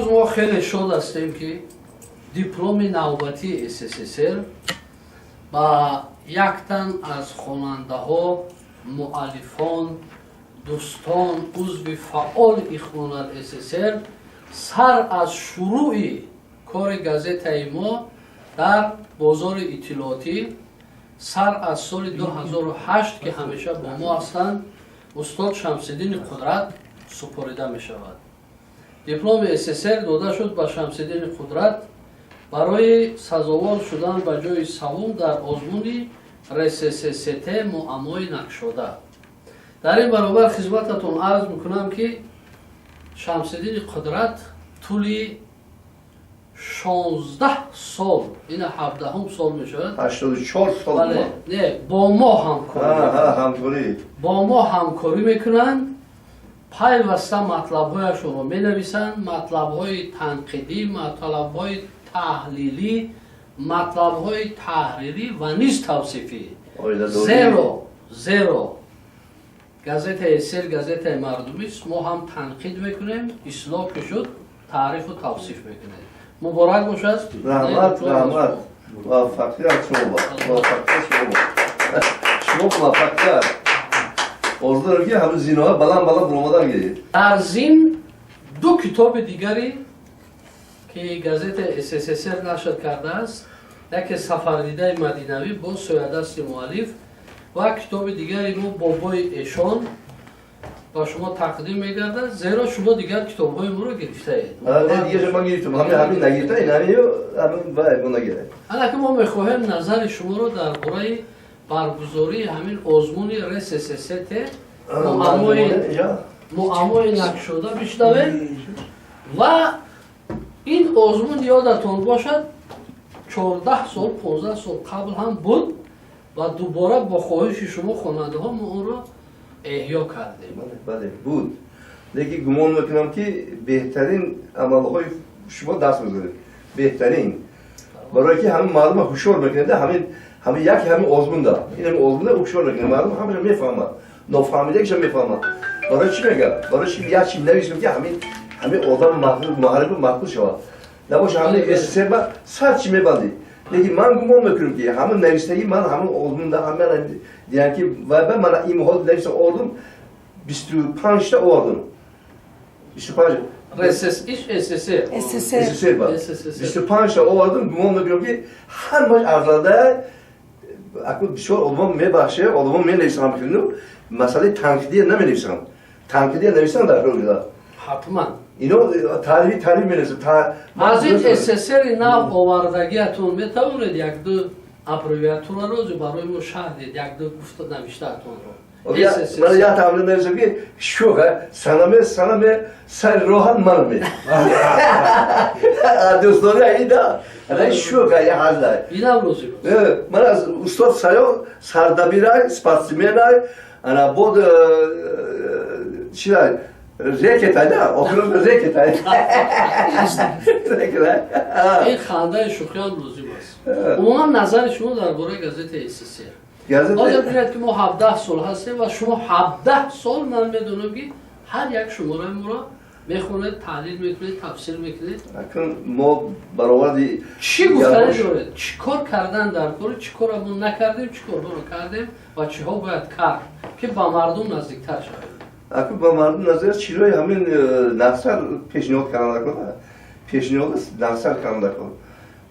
Мо хеле шод ҳастем, ки дипломи навбатии СССР ба як тан аз хонандаҳо, муаллифон, дӯстон, узви фаъоли Ихвонал СССР, сар аз шурӯъи кори газетаи мо дар бозори иттилоотӣ, сар аз соли 2008, ки ҳамеша бо мо ҳастанд, устод Шамсиддини Қудрат супорида мешавад. Дипломи СССР дода шуд ба Шамсиддини Қудрат барои сазовор шудан ба ҷои савум дар озмуни РСССТ «Муаммои накшода». Дар ин баробар хизмататон арз мекунам, ки Шамсиддини Қудрат тӯли 16 сол, ина 17-ум сол мешавад. 84 сол. Бале, не, бо мо ҳамкорӣ, бо мо ҳамкорӣ мекунанд, пайваста матлабҳояшонро менависанд: матлабҳои танқидӣ, матлабҳои таҳлилӣ, матлабҳои таҳрирӣ ва низ тавсифӣ. Зеро газетаи СССР газетаи мардумист, мо ҳам танқид мекунем, ислоҳ ки шуд, таърифу тавсиф мекунем. Муборак бошад. Раҳмат, раҳмат, муваффақият шумо, муваффақият шумо, шумо муваффақият. Орзу дорам, ки ҳамин зиноҳо баланд баланд буромадан гиред. Дар зимн ду китоби дигаре, ки газетаи СССР нашр кардааст, яке «Сафардидаи мадинавӣ» бо соядасти муаллиф ва китоби дигари мо «Бобои эшон» ба шумо тақдим мегардад, зеро шумо дигар китобҳои моро гирифтаед. Дигаша ман гирифтам, ҳамин нагирифта, ҳамин вай мо нагиред. Ана ки мо мехоҳем назари шуморо дар бораи баргузории ҳамин озмуни РСССТ «Муаммои накшода» бишнавем. Ва ин озмун, ёдатон бошад, 14 сол, 15 сол қабл ҳам буд ва дубора бо хоҳиши шумо, хонандаҳо, мо онро эҳё кардем. Бале, буд, лекин гумон мекунам, ки беҳтарин амалҳои шумо даст мезанед, беҳтарин, барое ки ҳамин мардума ҳушёр мекунед. Ҳамин яке ҳамин озмунда, ин ҳамин озмунда ҳушёр мекунед мардум, ҳамаша мефаҳмад, нофаҳмидагиша мефаҳмад. Барои чӣ мега, барои чӣ як чи нависем, ки ҳамин одам маҳрибу маҳкул шавад, набоша ҳамин СССР ба сад чӣ мебандӣ. Лекин ман гумон мекунам, ки ҳамин навистагӣ ман ҳамин озмунда ҳама дидам, ки вай мана ин ҳол нависта овардум, 25-та овардум, 25. РСС, СССР. СССР. СССР ба 25-та овардум. Гумон мекунам, ки ҳамаш арзанда. Акун бисёр одамон, мебахше, одамон менависам, масъалаи танқидия наменависам, танқидия нависам дар рӯза. Ҳатман. Ино таърифи менависам. Аз ин СССРи нав овардагиатон метавонед якду аббревиатураро барои мо шарҳ диҳед, якду гуфта навиштаатонро? Ман як тамрин нависам, ки шӯха санаме санаме сари роҳат манаме дӯстдори аида шӯха я ҳазлай. Инам лозим. Ман аз устод Саён сардабирай, спортсменай, ана бод чиай, рекетай да, охирон рекетай. Ин хандаи шӯхиам лозим аст. Умуман, назари шумо дар бораи газетаи СССР? Ҳозир бинед, ки мо 17 сол ҳастем ва шумо 17 сол, ман медонам, ки ҳар як шумораи моро мехонед, таҳлил мекунед, тафсир мекунед. Акун мо бароварди Чӣ гуфтанӣ доред? Чӣ кор кардан дар кори, чӣ корро мо накардем, чӣ корҳоро кардем ва чиҳо бояд кард, ки ба мардум наздиктар шавем? Акун ба мардум наздик чирои ҳамин нақсар пешниҳод кардан накунад, пешниҳод нақсар кардан накун.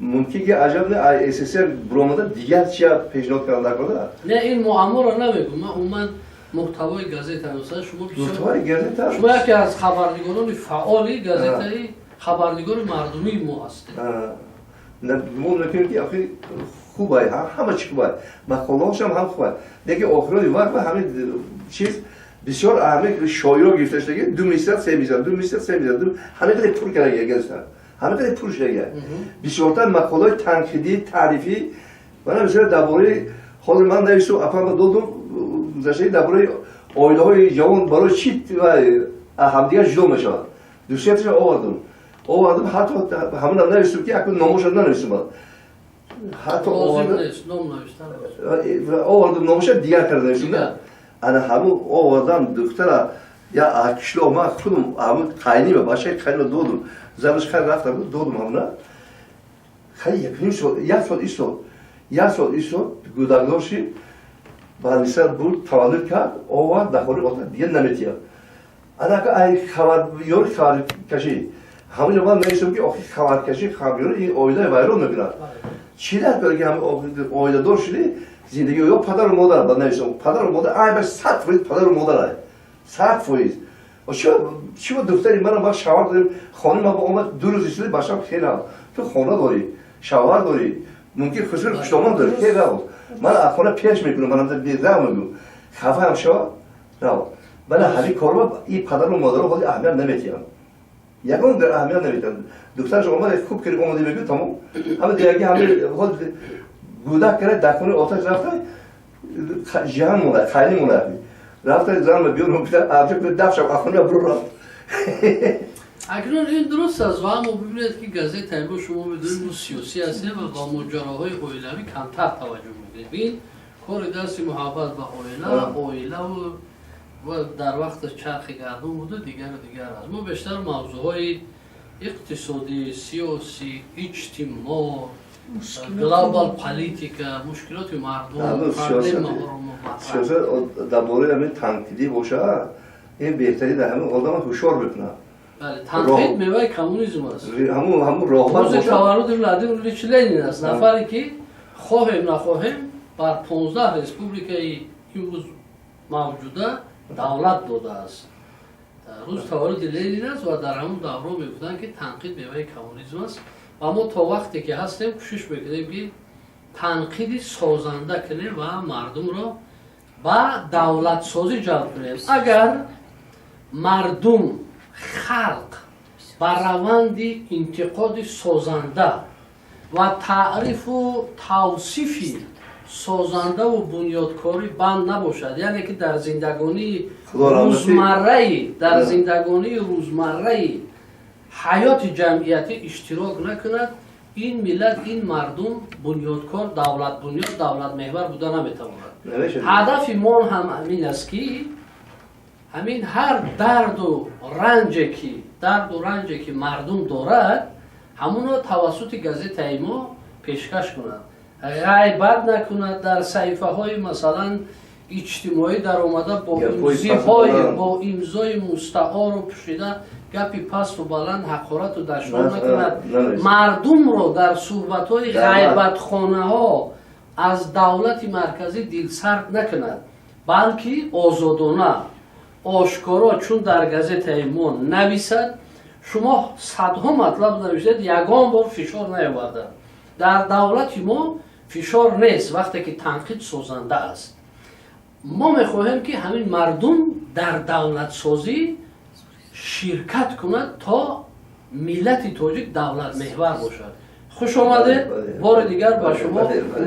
Мумкин ки аҷаб не, СССР буромада дигар чия пешниҳод кардан накунад. Не, ин муамморо намегум ман, умуман муҳтавои газета. Масалан, шумо муҳтавои газета. Шумо яке аз хабарнигорони фаъоли газетаи хабарнигори мардумии мо ҳастед. Гумон мекунем, ки охир хубай, ҳама чи хубай, мақолаҳошам ҳам хубай, лекин охирони вақт ба ҳамин чиз бисёр ҳамин шоиро гирифта шудаги, ду мисра, се мисра, ду мисра, се мисра, ҳамин қадар пур кардаги газета, ҳамин қадар пур шудаги. Бисёртар мақолаҳои танқидӣ, таърифӣ. Мана бисёр дар бораи ҳозир ман навиштум, апама додум, гузаштаги, дар бораи оилаҳои ҷавон барои чӣ ҳамдигар ҷудо мешавад. Дусеташа овардум, ҳатто ҳамонам навиштум, ки акун номоша нанавиштум, ҳатто овардум, номоша дигар карда навиштум. Ана ҳамун овардам, духтара. Я қишлоқ ман худам ҳамун қайнима, бачаи қайнима додум. Занаш хай рафта буд, додум ҳамуна. Хай якним сол, як сол истод. Як сол истод, гӯдакдор шид. Баъд буд, таваллуд кард, овард, дар хонаи ота дига наметиҳад. Анака ай хабарёри хабаркашӣ. Ҳамунҷо ман навиштам, ки охи хабаркашӣ, хабарёри ин оилаи вайрон мекунад. Чӣ дар кора ки ҳамин оиладор шудӣ, зиндагӣ ё падару модар ба навиштам. Падару модар айбаш 100% падару модар ай. 100%. Чӣ духтари мана ман шавҳар дорем, хонаи ман омад, 2 рӯз истоди, бачам хеле ту хона дорӣ, шавҳар дорӣ, мумкин хусур хуштомон дорӣ, хеле рав. Ман аз хона пеш мекунам, манам рав мегӯм. Хафа ҳам шава, рав. Бале, ҳамин корро и падару модаро ҳоли аҳамият наметиҳанд. Ягон аҳамият наметиҳанд. Духтараш омад, хуб кери омади мегӯ, тамом. Ҳама дигаги ҳами ҳол гӯдак кара дар хонаи оташ рафта, жиҳан монад, хайли монад. Рафта зан биёр, гуфта, дафшам, аз хона биро рафт. Акнун ин дуруст аст ва аммо бибинед, ки газетаи мо, шумо медонед, мо сиёсӣ ҳастем ва ба моҷароҳои оилавӣ камтар таваҷҷӯҳ мекунем. Ин кори дасти муҳаббат ба оила, оилаву ва дар вақти чархи гардон буда, дигару дигар аст. Мо бештар мавзӯъҳои иқтисодӣ, сиёсӣ, иҷтимоъ, глобал политика, мушкилоти мардум, проблемаҳоро мо сиёсат дар бораи ҳамин танқидӣ бошад, ин беҳтарин, дар ҳамин одама ҳушёр мекунад. Танқид меваи коммунизм аст. Ҳамун роҳбар. Рӯзи таваллуди Владимир Ильич Ленин аст, нафаре ки хоҳем нахоҳем бар 15 республикаи имрӯз мавҷуда давлат додааст. Рӯзи таваллуди Ленин аст ва дар ҳамун давро мегуфтанд, ки танқид меваи коммунизм аст ва мо то вақте ки ҳастем кӯшиш мекунем, ки танқиди созанда кунем ва мардумро ба давлатсозӣ ҷалб кунем. Агар мардум, халқ ба раванди интиқоди созанда ва таърифу тавсифи созандаву бунёдкорӣ банд набошад, яъне ки дар зиндагонии рӯзмарраи дар зиндагонии рӯзмарраи ҳаёти ҷамъиятӣ иштирок накунад, ин миллат, ин мардум бунёдкор, давлатбунёд, давлатмеҳвар буда наметавонад. Ҳадафи мо ҳам ҳамин аст, ки ҳамин ҳар дарду ранҷе ки мардум дорад, ҳамонро тавассути газетаи мо пешкаш кунад, ғайбат накунад, дар саҳифаҳои, масалан, иҷтимоӣ даромада бо имзои мустаору пӯшида гапи пасту баланд, ҳақорату дашном накунад, мардумро дар суҳбатҳои ғайбатхонаҳо аз давлати марказӣ дилсард накунад, балки озодона, ошкоро, чун дар газетаи мо нависад. Шумо садҳо матлаб нависед, ягон бор фишор наёвардад. Дар давлати мо фишор нест, вақте ки танқид созанда аст. Мо мехоҳем, ки ҳамин мардум дар давлатсозӣ ширкат кунад, то миллати тоҷик давлатмеҳвар бошад. Хуш омадед бори дигар, ба шумо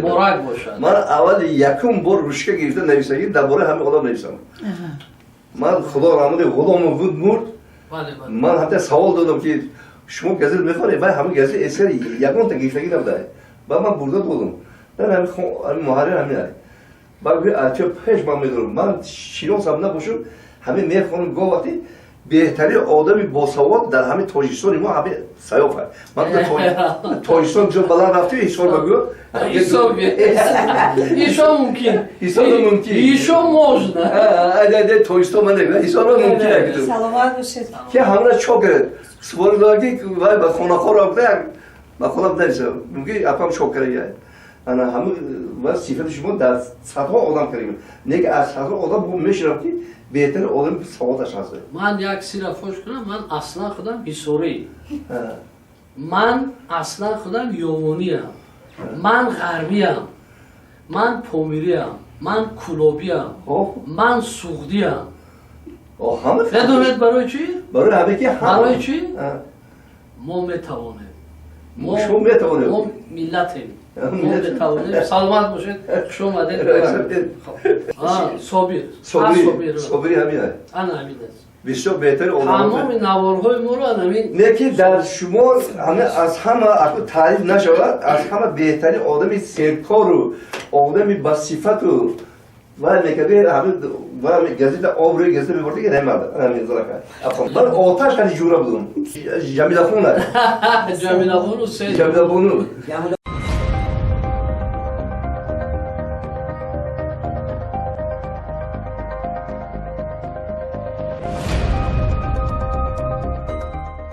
муборак бошад. Ман аввали якум бор ручка гирифта нависагӣ дар бораи ҳамин одам нависам. Ман, худо раҳмати, Ғуломов буд, мурд. Ман ҳатто савол додам, ки шумо газет мехонед? Вай ҳамин газет эсер ягонта гирифтагӣ набуда. Ба ман бурда додам, ҳамин муҳаррир ҳамин ай. Баъд гӯй, ача пеш ман медорам, ман шиносам набошам, ҳамин мехонам. Гоҳ вақти беҳтарин одами босавод дар ҳамин Тоҷикистони мо ҳамин Саёф. Ман Тоҷикистон ҷо баланд рафти, ҳисор багӯ. Ишо мумкин. Ҳисор мумкин. Ишо можно. Тоҷикистон ман ҳисор мумкин. Саломат бошед. Ки ҳамра чо кард, супориш додам, ки вай ба хонахо рафта, ба хона нависа, мумкин апам чоп карда. Ана ҳамин ва сифати шумо дар садҳо одам кардем, не ки аз садҳо одам мешунавам, ки беҳтарин одами саводаш ҳаст. Ман як сира фош кунам. Ман аслан худам ҳисорӣ, ман аслан худам ёвониям, ман ғарбиям, ман помириям, ман кулобиям, ман суғдиям. Медонед барои чӣ? Барои ҳаме ки. Барои чӣ мо метавонем. Шумо метавонед. Мо миллатем, мо метавонем. Саломат бошед, хуш омадед. Собир. Собири ҳамин. Ана ҳамин аст. Бисёр беҳтари. Тамоми наворҳои моро ҳамин. Не ки дар шумо ҳама аз ҳама таъриф нашавад, аз ҳама беҳтарин одами серкору одами басифату. Вай мекард, ҳамин вай газета, обрӯи газета мебурд, ки намард ҳамин зарака. Ман оташ қади ҷура будум. Ҷамилахона. Ҷамилабону се. Ҷамилабону. Ҷамила.